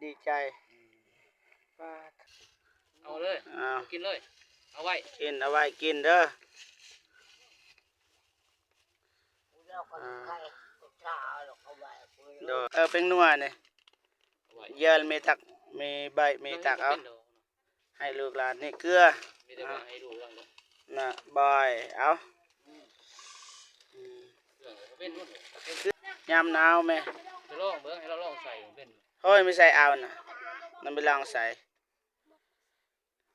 ດີໃຈ. ປາດ ເອົາເລີຍ ເອົາ ເອົາກິນເລີຍ ເອົາໄວ້ ກິນ ເອົາໄວ້ກິນເດີ. ໂດຍ ເອີ ແປ້ງນົວນີ້ ເອົາໄວ້ ເຢີນ ມີຕັກ ມີໃບ ມີຕັກເອົາ ໃຫ້ລູກຫຼານນີ້ເກືອ ມີແຕ່ວ່າໃຫ້ລູກຫຼານເນາະ ນະ ບອຍ ເອົາ ອືມ ເລື່ອງກໍເປັນໝົດ ຍາມໜາວແມ່ ຈະລອງເບິ່ງ ໃຫ້ລາວລອງໃສ່ເປັນ ໂອ້ຍ ໄມ່ໃສ່ເອົານະ ນຳໄປລອງໃສ່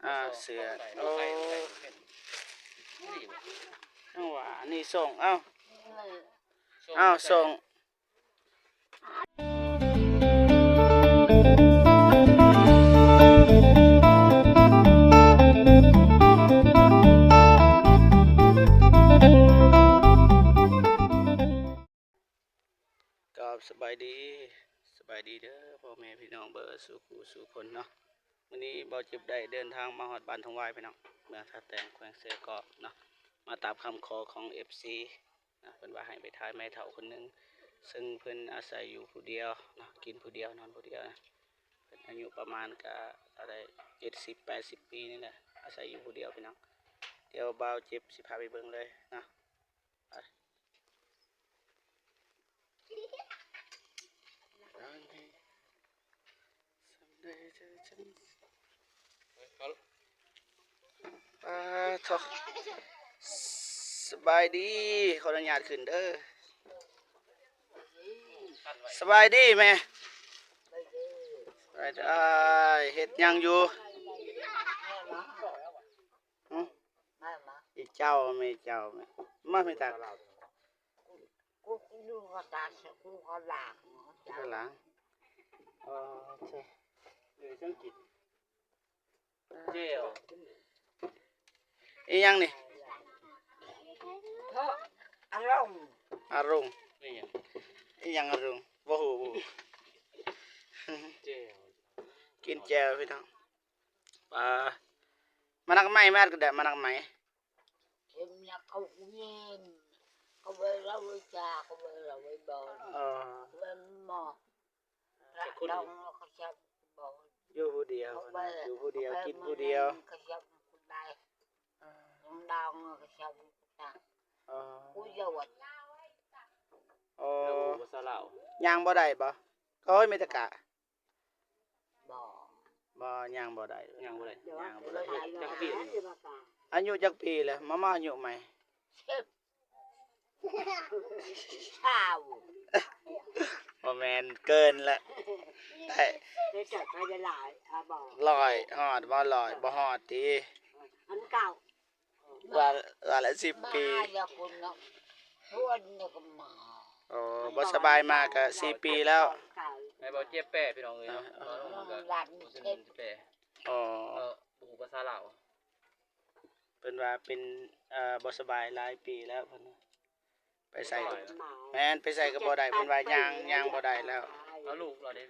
ອ່າ ເສື້ອ ໂອ້ ຈັ່ງວ່າ ອັນນີ້ສົ່ງ ເອົ້າ ເອົ້າ ສົ່ງ ກໍສະບາຍດີ ສະບາຍດີເດີພໍ່ແມ່ພີ່ນ້ອງເບີດສູ່ຄູ່ສູ່ຄົນເນາະ. ມື້ນີ້ບ່າວຈິບໄດ້ເດີນທາງມາຮອດບ້ານທົ່ງຫວາຍພີ່ນ້ອງ ເມືອງທ່າແຕງ ແຂວງເຊກອງເນາະ ມາຕາມຄຳຂໍຂອງເອັຟຊີນະ ເພິ່ນວ່າໃຫ້ໄປຖ່າຍແມ່ເຖົ້າຄົນໜຶ່ງ ເຊິ່ງເພິ່ນອາໄສຢູ່ຜູ້ດຽວເນາະ ກິນຜູ້ດຽວ ນອນຜູ້ດຽວນະ ເພິ່ນອາຍຸປະມານກະເທົ່າໃດ ເຈັດສິບແປດສິບປີນີ້ແຫຼະ ອາໄສຢູ່ຜູ້ດຽວພີ່ນ້ອງ. ດຽວບ່າວຈິບຊິພາໄປເບິ່ງເລີຍເນາະ. ປາດໂທ້ ສະບາຍດີ ຂໍອະນຸຍາດຂຶ້ນເດີ ສະບາຍດີແມ່ ສະບາຍດີ ເຮັດຫຍັງຢູ່? ຫຶ? ມາ ມາ ອີເຈົ້າ ແມ່ເຈົ້າ ມາ ແມ່ຕັກ ກູ ກູຢູ່ກະຕາ ກູກະລາງ ກະລາງ ອໍ ເຈົ້າ ເອີ ຈັ່ງກິນ ແຈ່ວ ອີຫຍັງນີ້? ອາລົງ ອາລົງ ອີຫຍັງ ອີຫຍັງອາລົງ ບໍ່ຮູ້ ບໍ່ຮູ້ ແຈ່ວ ກິນແຈ່ວ ພີ່ນ້ອງ. ປາ ມານັກໄມ້ ມາກະໄດ້ ມານັກໄມ້ ເຫັນຍາເຂົາເຫັນ ເຂົາໄວ້ລາວໄວ້ຈາ ເຂົາໄວ້ລາວໄວ້ບອນ ເອີ ເຂົາໄວ້ໝໍ ລະດອງເຂົາແຊບບອນ ຢູ່ຜູ້ດຽວ ເຂົາໄວ້ ຢູ່ຜູ້ດຽວ ເຂົາໄວ້ ກິນຜູ້ດຽວ ເຂົາແຊບບໍ່ໄດ້ ເອີ ດອງເຂົາແຊບບໍ່ໄດ້ ເອີ ຜູ້ດຽວ ໂອ້ ລາວບໍ່ພາສາລາວ ຍ່າງບໍ່ໄດ້ບໍ່? ໂອ້ຍ ມີແຕ່ກະ ບໍ່ ບໍ່ ຍ່າງບໍ່ໄດ້ ຍ່າງບໍ່ໄດ້ ຍ່າງບໍ່ໄດ້ ຈັກປີແລ້ວ? ອາຍຸຈັກປີແລ້ວ? ມາ ມາອາຍຸໃໝ່ ສິບ ຊາວ ບໍ່ແມ່ນ ເກີນລະ ໄດ້ ໄດ້ຈັກໄປຫຼາຍ ອາ ບໍ່ ຮ້ອຍ ຮອດບໍ່? ຮ້ອຍ ບໍ່ຮອດຕິ ອັນເກົ່າ ວ່າ ວ່າລະສິບປີ ມາແລ້ວຄົນເນາະ ຊວນແລ້ວກໍມາ ໂອ້ ບໍ່ສະບາຍມາກະສີ່ປີແລ້ວ ໃຫ້ບໍ່ເຈັບແປພີ່ນ້ອງເອີຍເນາະ ເອີ ເວົ້າລົງມັນກະບໍ່ສະເໜີແປ ອໍ ເອີ ບໍ່ຮູ້ພາສາລາວ ເພິ່ນວ່າເປັນ ເອີ ບໍ່ສະບາຍຫຼາຍປີແລ້ວ ເພິ່ນວ່າ ໄປໃສກໍ ແມ່ນ ໄປໃສກໍບໍ່ໄດ້ ເພິ່ນວ່າຍ່າງ ຍ່າງບໍ່ໄດ້ແລ້ວ ເອົາລູກລາວເດ້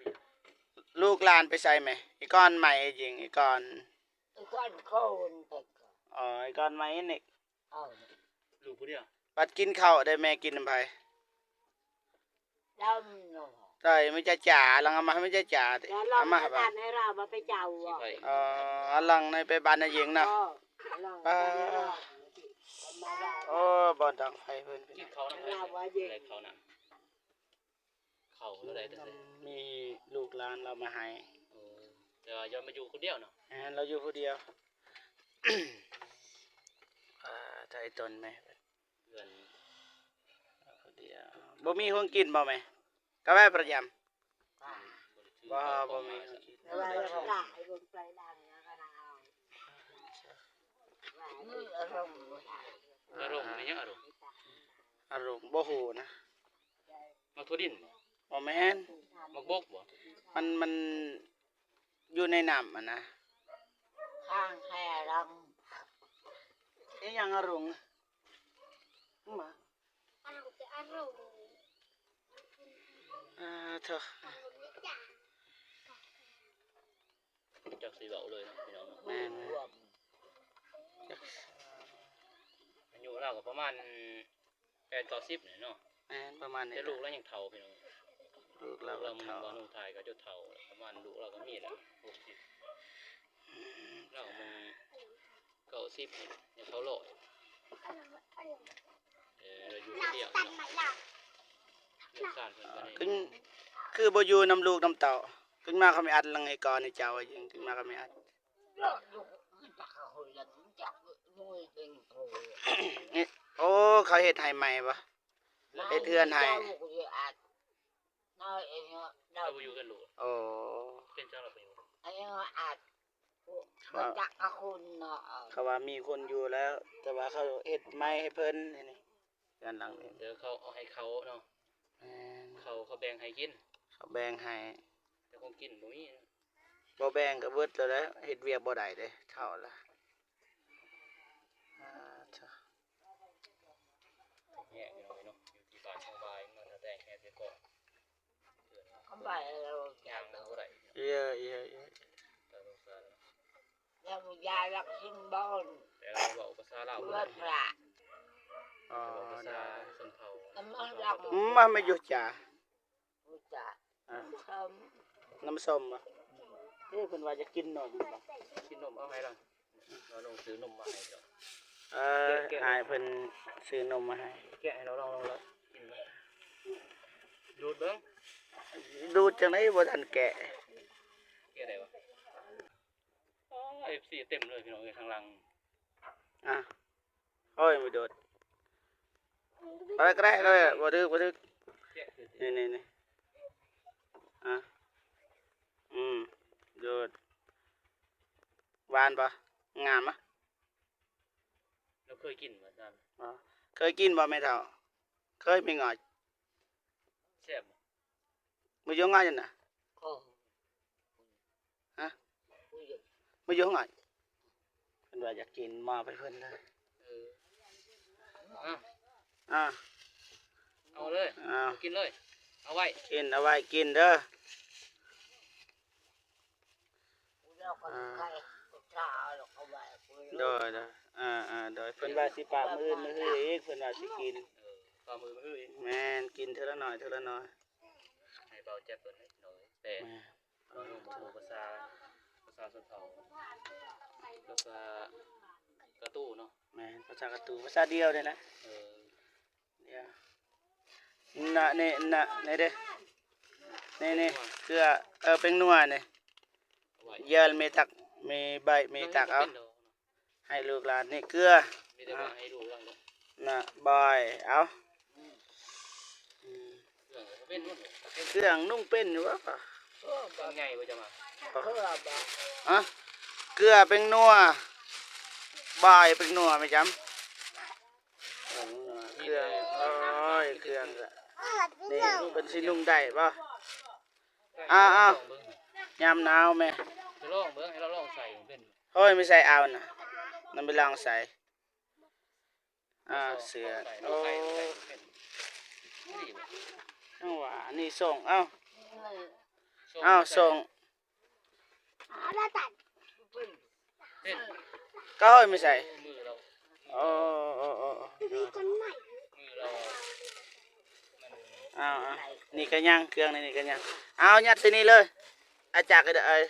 ລູກຫຼານໄປໃສແມ່? ອີກອນໃໝ່ ອີກ ອີກອນ ອີກອນໂກນໄປ ອໍ ອີກອນໃໝ່ນີ້ ເອົາ ລູກຜູ້ດຽວ ບັດກິນເຂົ້າໄດ້ແມ່ກິນນຳໃຜ? ດຳເນາະ ໃຊ່ ມີຈາຈາ ຫຼັງອາມາ ມີຈາຈາຕິ ອາມາ ໃຫ້ລາວມາໄປເຈົ້າ ອໍ ຫຼັງໃນໄປບ້ານນາຍິງເນາະ ປາ ໂອ້ ບ່ອນດັງໄຟເພິ່ນ ກິນເຂົ້ານຳ ໄດ້ເຂົ້ານຳ ເຂົ້າລະໄດ້ແຕ່ໃສ ມີລູກຫຼານລາວມາໃຫ້ ໂອ້ ແຕ່ວ່າຢ້ອນມາຢູ່ຄົນດຽວເນາະ ແມ່ນ ລາວຢູ່ຜູ້ດຽວ ອ່າ ໄທຕົນແມ່ ເພື່ອນ ຜູ້ດຽວ ບໍ່ມີຂອງກິນບໍ່ແມ່? ກາແຟປະຈຳ ບໍ່ ບໍ່ມີຂອງກິນ ອາລົງ ແມ່ນຫຍັງອາລົງ? ອາລົງ ບໍ່ຮູ້ນະ ໝາກຖົ່ວດິນບໍ່? ບໍ່ແມ່ນ ໝາກບົກບໍ່? ມັນ ມັນຢູ່ໃນນ້ຳຫັ້ນນະ ຂ້າງແຮ່ລຳ ອີຫຍັງອາລົງ? ມາ ອ່າ ເຖາະ ຈັກຊິເວົ້າເລີຍເນາະ ພີ່ນ້ອງເນາະ ແມ່ນ ຈັກ ອາຍຸລາວກໍປະມານແປດເກົ້າສິບນີ້ເນາະ ແມ່ນ ປະມານນີ້ ແຕ່ລູກລາວຍັງເຖົ້າ ພີ່ນ້ອງ ລູກລາວກໍເຖົ້າ ລູກລາວມັນບໍ່ໜຸ່ງຖ່າຍ ເຂົາເຈົ້າເຖົ້າແລ້ວ ປະມານລູກລາວກໍມີແລ້ວ ຫົກສິບ ລາວມັນເກົ້າສິບ ຍັງເຂົ້າຮ້ອຍ ເອີ ລາວຢູ່ຄົນດຽວເນາະ ເລື່ອງຊານເພິ່ນກໍໄດ້ ຄື ຄືບໍ່ຢູ່ນຳລູກນຳເຕົ້າ ຂຶ້ນມາກໍໄມ່ອັດຫຼັງໃຫ້ກ່ອນໃຫ້ເຈົ້າ ຂຶ້ນມາກໍໄມ່ອັດ ໂອ້ ເຂົາເຮັດໃຫ້ໃໝ່ບໍ່? ເຮັດເຮືອນໃຫ້ ເຂົາບໍ່ຢູ່ກັນໂລດ ໂອ້ ເປັນຈັ່ງລະບໍ່ຢູ່ ເຂົາວ່າ ເຂົາວ່າມີຄົນຢູ່ແລ້ວ ແຕ່ວ່າເຂົາເຮັດໃໝ່ໃຫ້ເພິ່ນ ເຮືອນຫຼັງນີ້ ເອີ ເຂົາເອົາໃຫ້ເຂົາເນາະ ແມ່ນ ເຂົາ ເຂົາແບ່ງໃຫ້ກິນ ເຂົາແບ່ງໃຫ້ ແຕ່ຂອງກິນບໍ່ມີ ບໍ່ແບ່ງກໍເບິດແລ້ວແຫຼະ ເຮັດວຽກບໍ່ໄດ້ເດ້ ເຖົ້າລະ ອາ ແຮງພີ່ນ້ອງເອີຍເນາະ ຢູ່ທີ່ບ້ານຂອງວາຍ ມັນແຕກແຮງເສຍກ່ອນ ເອີ ເອີ ເອີ ເອີ ແຕ່ວ່າເວົ້າພາສາລາວບໍ່ໄດ້ ອໍ ແຕ່ວ່າພາສາຊົນເຜົ່າ ມາ ມາຢູ່ຈ້າ ອາ ນ້ຳສົ້ມບໍ່? ເອີ ເພິ່ນວ່າຢາກກິນນົມ ກິນນົມ ເອົາໃຫ້ລາວ ລາວລົງຊື້ນົມມາໃຫ້ເຈົ້າ ເອີ ແກະ ແກະ ອ້າຍເພິ່ນຊື້ນົມມາໃຫ້ ແກະໃຫ້ລາວລອງ ລອງ ລອງກິນເບິ່ງ ດູດເບິ່ງ ດູດຈັ່ງໃດບໍ່ທັນແກະ ແກະໄດ້ບໍ່? ອໍ ເອັຟຊີເຕັມເລີຍພີ່ນ້ອງເອີຍ ທາງຫຼັງ ອາ ໂອ້ຍ ບໍ່ໂດດ ເອົາໄດ້ກໍໄດ້ ເອົາໄດ້ ບໍ່ຖືກ ບໍ່ຖືກ ນີ້ໆໆ ອາ ອືມ ໂດດ ຫວານບໍ່? ງາມບໍ່? ເຮົາເຄີຍກິນບໍ່ຊັ້ນ? ບໍ່ ເຄີຍກິນບໍ່ແມ່ເຖົ້າ? ເຄີຍແມ່ງອດ ແຊບບໍ່? ມາຢູ່ງານນະ ຮະ ມາຢູ່ງານ ເພິ່ນວ່າຢາກກິນ ມອບໃຫ້ເພິ່ນເລີຍ ເອີ ອາ ອາ ເອົາເລີຍ ອາ ກິນເລີຍ ເອົາໄວ້ ກິນ ເອົາໄວ້ກິນເດີ. ໂດຍ ໂດຍ ເອີ ເອີ ໂດຍ ເພິ່ນວ່າຊິປະມື້ອື່ນມື້ຮືອີກ ເພິ່ນວ່າຊິກິນ ເອີ ປະມື້ອື່ນມື້ຮືອີກ ແມ່ນ ກິນເທື່ອລະໜ້ອຍ ເທື່ອລະໜ້ອຍ ໃຫ້ເບົາແຈັບເພິ່ນເລີຍ ໂດຍ ແປ ແມ່ນ ເຮົາຍັງບໍ່ຮູ້ພາສາ ພາສາຊົນເຜົ່າ ພາສາກະຕູເນາະ ແມ່ນ ພາສາກະຕູ ພາສາດຽວນີ້ແຫຼະ ເອີ ນະ ນີ້ ນະ ນີ້ເດ້ ນີ້ ນີ້ ເກືອ ເອີ ແປ້ງນົວນີ້ ເຢີນເມຕັກ ເມໃບເມຕັກເອົາ ໃຫ້ລູກຫຼານ ນີ້ເກືອ ມີແຕ່ວ່າໃຫ້ລູກຫຼານເນາະ ນະ ບອຍ ເອົາ ອືມ ເຄື່ອງນຸ່ງເປັນຢູ່ບໍ່? ເຄື່ອງໃຫຍ່ບໍ່ຈະມາ ອະ ເກືອ ແປ້ງນົວ ບອຍ ແປ້ງນົວ ແມ່ນຫຍັງ? ເຄື່ອງ ໂອ້ຍ ເຄື່ອງ ນີ້ເພິ່ນຊິນຸ່ງໄດ້ບໍ່? ອ້າວ ຍາມໜາວແມ່ ໄປລອງເບິ່ງ ໃຫ້ລາວລອງໃສ່ເບິ່ງ ໂອ້ຍ ໄມ່ໃສ່ເອົານະ ນຳໄປລອງໃສ່ ອ່າ ເສື້ອ ໂອ້ ຈັ່ງຫວະ ອັນນີ້ສົ່ງ ເອົ້າ ເອົ້າ ສົ່ງ ເປັນ ກໍເຮີ້ຍ ມີໃສ່ ໂອ້ ໂອ້ ໂອ້ ໂອ້ ເອົາ ເອົາ ນີ້ກໍຍັງ ເຄື່ອງໃນນີ້ກໍຍັງ ເອົາ ຍັດໃສ່ນີ້ເລີຍ ອາຈັກກໍໄດ້ ເອົາ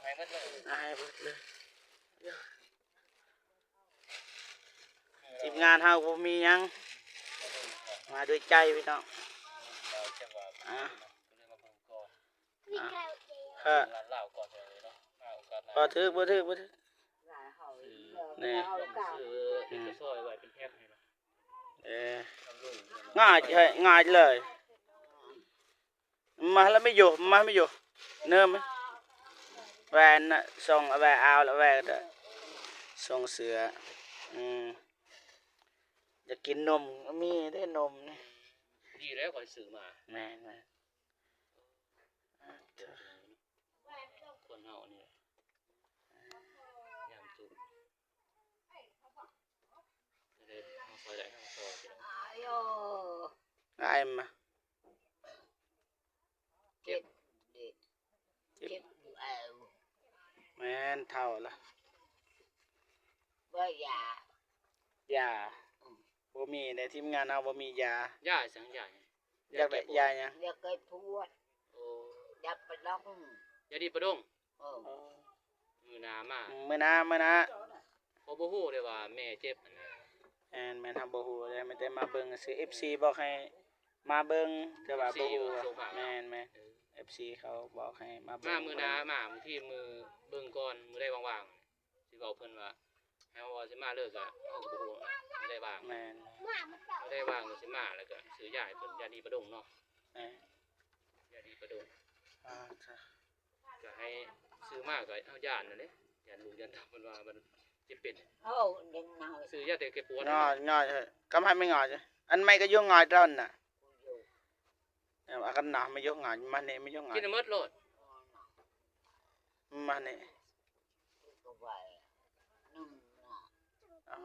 ໃຫ້ໝົດເລີຍ ເອົາໃຫ້ໝົດເລີຍ ທີມງານເຮົາບໍ່ມີຫຍັງ ມາດ້ວຍໃຈພີ່ນ້ອງ ອ່າ ອ່າ ເອີ ບໍ່ຖືກ ບໍ່ຖືກ ບໍ່ຖືກ ນີ້ ອືມ ເອີ ງ່າຍ ງ່າຍເລີຍ. ມາລະໄມ່ຢູ່ ມາໄມ່ຢູ່ ເນີມ ແວ່ນນະ ສົ່ງແວ່ອາວລະແວ່ ສົ່ງເສື້ອ ອືມ ຢາກກິນນົມ ມີເດ້ນົມນີ້ ດີແລ້ວຂ້ອຍຊື້ມາ ແມ່ນໆ ຄົນເຮົານີ້ ຍາມທຸກ ອາຍມາ ເຈັບ ເຈັບຢູ່ແອວ ແມ່ນເຖົ້າລະ ບໍ່ຢາ ຢາ ອືມ ບໍ່ມີໃນທີມງານເຮົາບໍ່ມີຢາ ຢາຫຍັງ ຢາຫຍັງ ຢາກໄດ້ຢາຫຍັງ? ຢາກແກ້ປວດ. ໂອ້ ຢາປະດົງ. ຢາດີປະດົງ. ເອີ ມື້ໜ້າມາ. ມື້ໜ້າ ມື້ໜ້າ. ເພາະບໍ່ຮູ້ເດ້ວ່າແມ່ເຈັບຫັ້ນນະ. ແມ່ນໆ ເຮົາບໍ່ຮູ້ເດ້ ມີແຕ່ມາເບິ່ງຊື່ໆ ເອັຟຊີບອກໃຫ້ມາເບິ່ງ ແຕ່ວ່າບໍ່ຮູ້ວ່າ ເອັຟຊີເຂົາສົ່ງມາ. ແມ່ນໆ ເອີ ເອັຟຊີເຂົາບອກໃຫ້ມາເບິ່ງ. ມາມື້ໜ້າມາ ບາງທີມື້ເບິ່ງກ່ອນ ມື້ໃດວ່າງໆ ຊິເວົ້າເພິ່ນວ່າ ໃຫ້ເຮົາວ່າຊິມາເລີຍກະ ເຮົາກະບໍ່ຮູ້ນະ ມື້ໃດວ່າງ. ແມ່ນ ມື້ໃດວ່າງກະຊິມາ ແລ້ວກະຊື້ຢາໃຫ້ເພິ່ນ ຢາດີປະດົງເນາະ. ແມ່ນ ຢາດີປະດົງ. ອ່າ ກະໃຫ້ຊື້ມາກະເຮົາຢ້ານຫັ້ນເດ້ ຢ້ານລູກຢ້ານເຕົ້າເພິ່ນວ່າມັນຊິເປັນ. ຊື້ຢາແກ້ປວດ. ງອຍ ງອຍ ກຳໃຫ້ມັນງອຍ ອັນໃໝ່ກະຢູ່ງອຍຕອນນະ. ເອົາກັນນະ ມາຍົກງາຍ ມານີ້ ມາຍົກງາຍ ກິນໃຫ້ໝົດໂລດ. ມານີ້ ອາ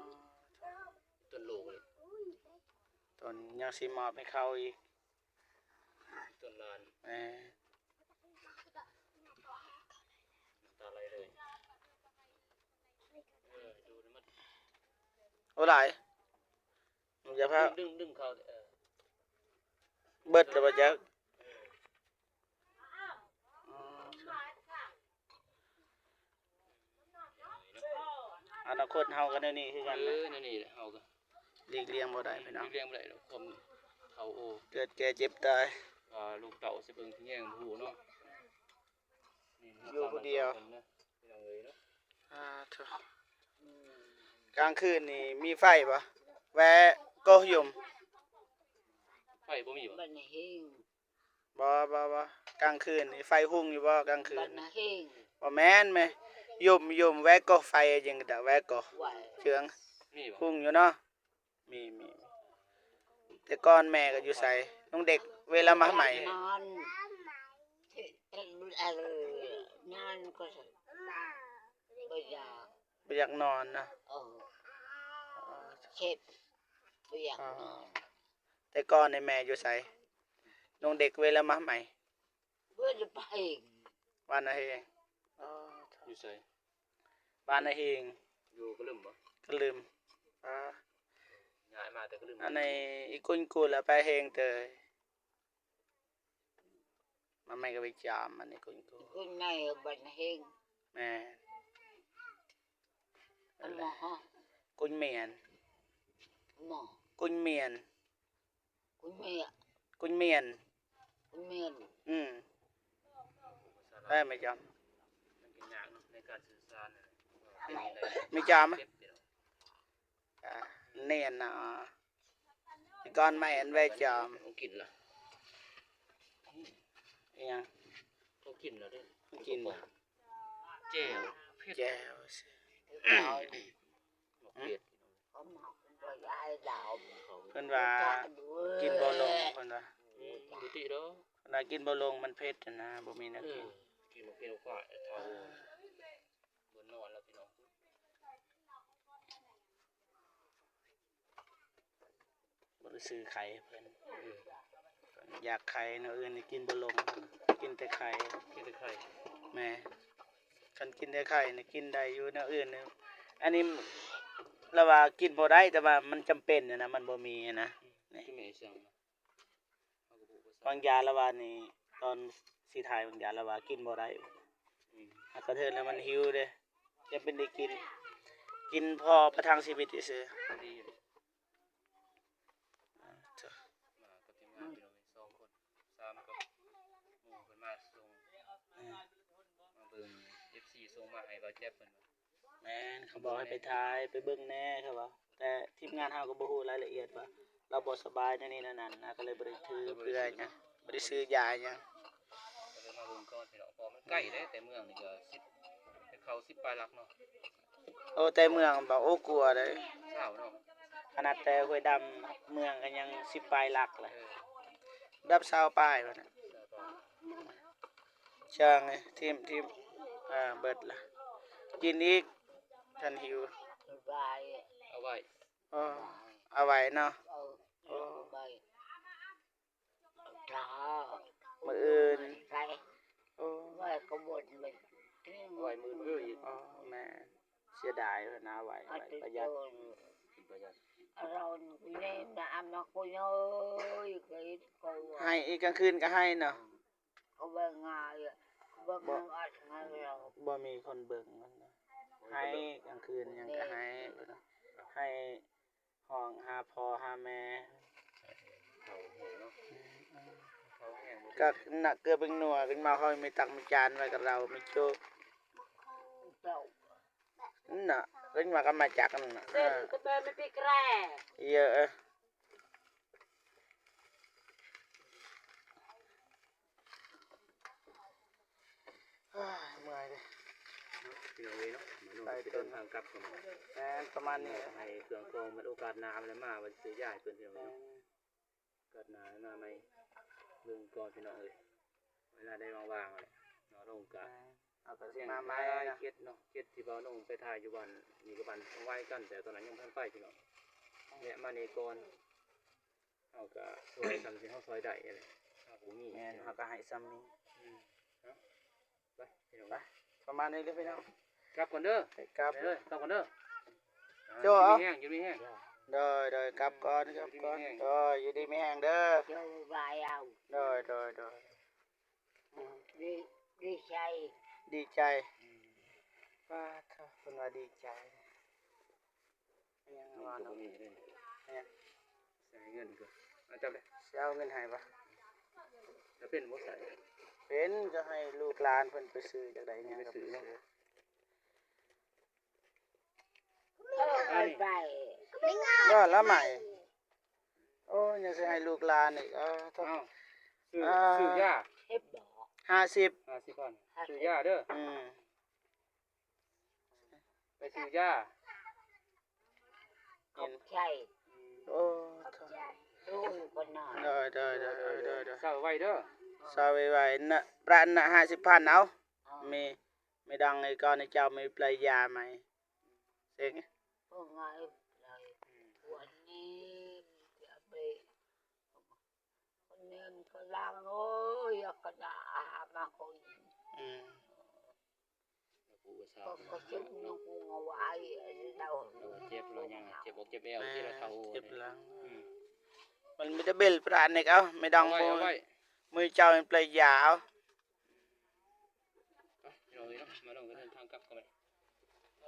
ຕົ້ນລູກເລີຍ ຕົ້ນຍັງຊິມອບໃຫ້ເຂົາອີກ ຕົ້ນຫຼານ. ແມ່ ນ້ຳຕາໄຫຼເລີຍ. ເອີ ດູດໃຫ້ໝົດ ໂອ້ ຫຼາຍ. ຢ່າພາ ດຶງ ດຶງ ດຶງເຂົ້າ. ເອີ ເບິດແລ້ວບໍ່ຈັກ. ເອີ ອະນາຄົດເຮົາກະແນວນີ້ຄືກັນ. ເອີ ແນວນີ້ແຫຼະ ເຮົາກະຫຼີກລ່ຽງບໍ່ໄດ້ພີ່ນ້ອງ ຫຼີກລ່ຽງບໍ່ໄດ້ດອກ ຄວາມເຖົ້າ. ໂອ້ ເກີດແກ່ເຈັບຕາຍ ວ່າລູກເຕົ້າຊິເບິ່ງຊິແຍງບໍ່ຮູ້ເນາະ. ຢູ່ຜູ້ດຽວ ພີ່ນ້ອງເອີຍເນາະ. ອາ ໂທ້ ກາງຄືນນີ້ມີໄຟບໍ່? ແວ່ ໂກະ ຍົມ ໄຟບໍ່ມີບໍ່? ບໍ່ ບໍ່ ບໍ່ ກາງຄືນນີ້ໄຟຮຸ່ງຢູ່ບໍ່ກາງຄືນ? ບໍ່ແມ່ນແມ່ ຍົມ ຍົມ ແວ່ ໂກະ ໄຟ ຫຍັງກະດາ ແວ່ ໂກະ ເຈືອງ ມີບໍ່? ຮຸ່ງຢູ່ເນາະ. ມີ ມີ ແຕ່ກ່ອນແມ່ກະຢູ່ໃສ? ນ້ອງເດັກເວລາມາໃໝ່ ນອນ ນອນກະບໍ່ຢາກ ບໍ່ຢາກນອນນະ. ເອີ ເຈັບ ບໍ່ຢາກນອນ. ແຕ່ກ່ອນນີ້ແມ່ຢູ່ໃສ? ນ້ອງເດັກເວລາມາໃໝ່ ເວລາໄປ ບ້ານນາເຮງ. ອໍ ຢູ່ໃສ? ບ້ານນາເຮງ ຢູ່ກະລຶມບໍ່? ກະລຶມ. ອາ ຍ້າຍມາແຕ່ກະລຶມ. ອັນນີ້ອີກຸນກູລະໄປເຮງເຕີຍ. ມາໃໝ່ກະໄປຈາມ ອັນນີ້ກຸນກູ ກຸນໃນບ້ານນາເຮງ. ແມ່ນ ອັນນັ້ນແຫຼະ ກຸນມຽນ ກຸນມຽນ. ກຸນເມຍ ກຸນມຽນ ກຸນມຽນ. ອືມ ໄດ້ແມ່ຈອມ ມັນກະຍາກເນາະໃນການສື່ສານ. ແມ່ຈອມ ກະແນ່ນນະ ກ່ອນມາແອນແວຈອມ ເຂົາກິນລະ ອີຫຍັງ ເຂົາກິນລະເດ້ ເຂົາກິນລະ ແຈ່ວ ແຈ່ວ ໝາກເຜັດ. ເພິ່ນວ່າກິນບໍ່ລົງ ເພິ່ນວ່າ ອືມ ບໍ່ຕິດອກ ເພິ່ນວ່າກິນບໍ່ລົງ ມັນເຜັດຫັ້ນນະ ບໍ່ມີແນວກິນ. ເອີ ກິນບໍ່ເຜັດ ບໍ່ນອນແລ້ວພີ່ນ້ອງ. ບໍ່ໄດ້ຊື້ໄຂ່ໃຫ້ເພິ່ນ ຢາກໄຂ່ ແນວອື່ນນີ້ກິນບໍ່ລົງ ກິນແຕ່ໄຂ່ ກິນແຕ່ໄຂ່. ແມ່ນ ຄັນກິນແຕ່ໄຂ່ນີ້ກິນໄດ້ຢູ່ ແນວອື່ນນີ້ ອັນນີ້ລາວວ່າກິນບໍ່ໄດ້ ແຕ່ວ່າມັນຈຳເປັນຫັ້ນນະ ມັນບໍ່ມີຫັ້ນນະ. ນີ້ ວາງຢາລາວວ່ານີ້ ຕອນຊິຖ່າຍວາງຢາລາວວ່າກິນບໍ່ໄດ້. ອືມ ຫາກະເທີນແລ້ວມັນຫິວເດ້ ຈຳເປັນໄດ້ກິນ ກິນພໍປະທັງຊີວິດຊື່ໆ. ມາກັບທີມງານພີ່ນ້ອງສອງຄົນ ສາມກັບໝູ່ເພິ່ນມາສົ່ງ ອືມ ມາເບິ່ງ ເອັຟຊີສົ່ງມາໃຫ້ບ່າວແຈັບເພິ່ນ. ແມ່ນ ເຂົາບອກໃຫ້ໄປຖ່າຍ ໄປເບິ່ງແນ່ ເຂົາວ່າ ແຕ່ທີມງານເຮົາກະບໍ່ຮູ້ລາຍລະອຽດວ່າລາວບໍ່ສະບາຍແນວນີ້ແນວນັ້ນນະ ກະເລີຍບໍ່ໄດ້ຖືເພື່ອຫຍັງ ບໍ່ໄດ້ຊື້ຢາຫຍັງ. ກະເລີຍມາເບິ່ງກ່ອນພີ່ນ້ອງ ເພາະມັນໃກ້ເດ້ ແຕ່ເມືອງນີ້ກະສິບ ແຕ່ເຂົາສິບປາຍຫຼັກເນາະ. ໂອ້ ແຕ່ເມືອງບອກ ໂອ້ ກວ່າເດ້ ຊາວເນາະ ຂະໜາດແຕ່ຫ້ວຍດຳເມືອງກະຍັງສິບປາຍຫຼັກແຫຼະ. ເອີ ດັບຊາວປາຍພຸ້ນນະ. ຊ່າງເອີຍ ທີມ ທີມ ເອີ ເບິດລະ ກິນອີກ ຄັນຫິວ ເອົາໄວ້ ເອີ ເອົາໄວ້ເນາະ. ເອີ ໂອ້ ມື້ອື່ນ ໂອ້ ໄວ້ກະບໍ່ໄດ້ ໄວ້ມື້ອື່ນອີກ. ອໍ ແມ່ນ ເສຍດາຍເພິ່ນນະ ໄວ້ ໄວ້ປະຢັດ ປະຢັດ. ອາລອນ ເນນາມາຄຸຍເອີຍ ເກີດກໍ ໃຫ້ອີກກາງຄືນກໍໃຫ້ເນາະ. ເຂົາເບິ່ງງ່າຍ ເບິ່ງ ບໍ່ ອັດງານເຮົາ ບໍ່ມີຄົນເບິ່ງມັນນະ. ໃຫ້ກາງຄືນຫຍັງກໍໃຫ້ ໃຫ້ຮ້ອງຫາພໍ່ຫາແມ່. ເຂົາແຮງເນາະ ເຂົາແຮງບໍ່ ກໍນະ ເກືອເປັງນົວ ເປັງເມົາ ເຮົາມີຕັກມີຈານໄວ້ກັບເຮົາ ມີໂຈກ ເຈົ້າ ນະ ເປັນວ່າກໍມາຈາກນັ້ນນະ ເອີ ເປັນກໍເປັນມີປີກແຣ ເອີ. ເອີ ເມື່ອຍເດ້ ພີ່ນ້ອງເອີຍເນາະ. ມານ້ອງ ໄປ ຊິເດີນທາງກັບກັນ ແມ່ນ ປະມານນີ້ແຫຼະ ໃຫ້ເຄື່ອງຂອງ ມັນໂອກາດໜ້າມັນມາ ວ່າຊິຊື້ຢາໃຫ້ເພິ່ນ ພີ່ນ້ອງເອີຍເນາະ. ໂອກາດໜ້າມາໃໝ່ ເບິ່ງກ່ອນ ພີ່ນ້ອງເອີຍ. ເວລາໄດ້ວ່າງໆແຫຼະ ເນາະ ນ້ອງກະ ເຮົາກໍຊິມາໃໝ່ເນາະ ເຂດເນາະ ເຂດທີ່ວ່ານ້ອງໄປຖ່າຍຢູ່ບ້ານນີ້ກໍບ້ານໄວກັນ ແຕ່ຕອນນັ້ນຍັງບໍ່ທັນໄປ ພີ່ນ້ອງ. ແວະມານີ້ກ່ອນ ເຮົາກໍຊ່ວຍສ່ຳທີ່ເຮົາຊ່ວຍໄດ້ຫັ້ນແຫຼະ ເຮົາກໍມີ ແມ່ນ ເຮົາກໍໃຫ້ສ່ຳນີ້. ອືມ ເນາະ ໄປ ພີ່ນ້ອງ ໄປ ປະມານນີ້ເດີພີ່ນ້ອງ ກັບກ່ອນເດີ ໄປກັບ ໄປເດີ ກັບກ່ອນເດີ. ໂຈ້ ເອົາ ຢູ່ດີມີແຮງ ຢູ່ດີມີແຮງ ໂດຍ ໂດຍ ກັບກ່ອນ ກັບກ່ອນ ຢູ່ດີມີແຮງ ໂດຍ ຢູ່ດີມີແຮງເດີ ໂດຍ ບາຍເອົາ ໂດຍ ໂດຍ ໂດຍ ອືມ ດີ ດີໃຈ ດີໃຈ ອືມ ປາດໂທ້ ເພິ່ນວ່າດີໃຈ ອີຫຍັງວ່າເນາະ ໃສ່ເງິນກ່ອນ ເອົາ ຈັບເລີຍ ຊິເອົາເງິນໃຫ້ບໍ່? ແລ້ວເປັນບໍ່ໃສ່ ເປັນ ກໍໃຫ້ລູກຫຼານເພິ່ນໄປຊື້ ຈັກໄດ້ຫຍັງກໍໄປຊື້ ເອີ ໄປ ບໍ່ລະໃໝ່ ໂອ້ຍ ຍັງຊິໃຫ້ລູກຫຼານອີກ ເອີ ເອົາ ຊື້ ອ່າ ຊື້ຢາ ສິບບໍ ຫ້າສິບ ຫ້າສິບພັນ ຊື້ຢາເດີ ອືມ ໄປຊື້ຢາ ຂອບໃຈ ໂອ້ ໂດຍ ໂດຍ ໂດຍ ໂດຍ ໂດຍ ໂດຍ ເຊົາໄວໆເດີ ເຊົາໄວໆນະ ປະນະ ຫ້າສິບພັນ ເອົາ ເອີ ມີ ມີດັງໃນກ່ອນໃນເຈົ້າ ມີປະລະຍາໃໝ່ ເສັງ ເພິ່ນວ່າ ອືມ ວັນນີ້ຈະໄປ ຄົນນີ້ມັນກໍລັງ ໂອ້ຍ ຢາກກະດາມາຄົນ ອືມ ກໍ ກໍເຈັບຢູ່ ກູເອົາໄວ້ ເອີ ເຈັບແລ້ວຍັງ ເຈັບອົກເຈັບແອວ ແມ່ນ ທີ່ລະເທົາ ເຈັບຫຼັງ ອືມ ມັນມີແຕ່ເບັນປານນີ້ ເອົາ ແມ່ດອງ ເອົາໄວ້ ເອົາໄວ້ ມື້ເຈົ້າມັນປະຍາ ເອົາ ໄປ ພີ່ນ້ອງເອີຍເນາະ ມານ້ອງກໍເດີນທາງກັບກ່ອນ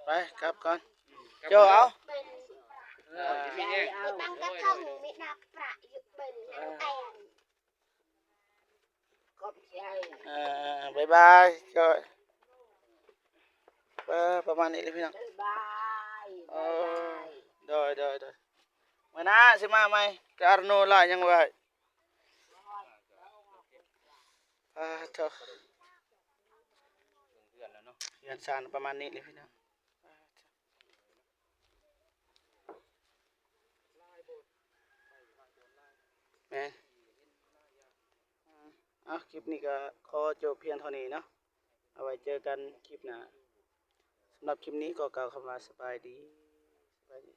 ໄປ ກັບກ່ອນ ອືມ ໂຈ້ ເອົາ ເອີ ເອີ ມີແຮງ ເອົາ ຕັ້ງກະທົງ ມີດາກປະຢູ່ເປັນ ເອີ ແອນ ຂອບໃຈ ເອີ ບາຍບາຍ ໂຈ້ ເອີ ປະມານນີ້ແຫຼະພີ່ນ້ອງ ບາຍບາຍ ເອີ ບາຍບາຍ ໂດຍ ໂດຍ ໂດຍ ມື້ໜ້າຊິມາໃໝ່ ກາໂນລາຍັງໄວ້ ອາ ໂທ້ ເຮືອນຊານປະມານນີ້ແຫຼະພີ່ນ້ອງ ແມ່ນ ເອົາ ຄລິບນີ້ກໍຂໍຈົບພຽງເທົ່ານີ້ເນາະ ເອົາໄວ້ເຈີກັນຄລິບໜ້າ ສຳລັບຄລິບນີ້ກໍກ່າວຄຳວ່າສະບາຍດີ ສະບາຍດີ.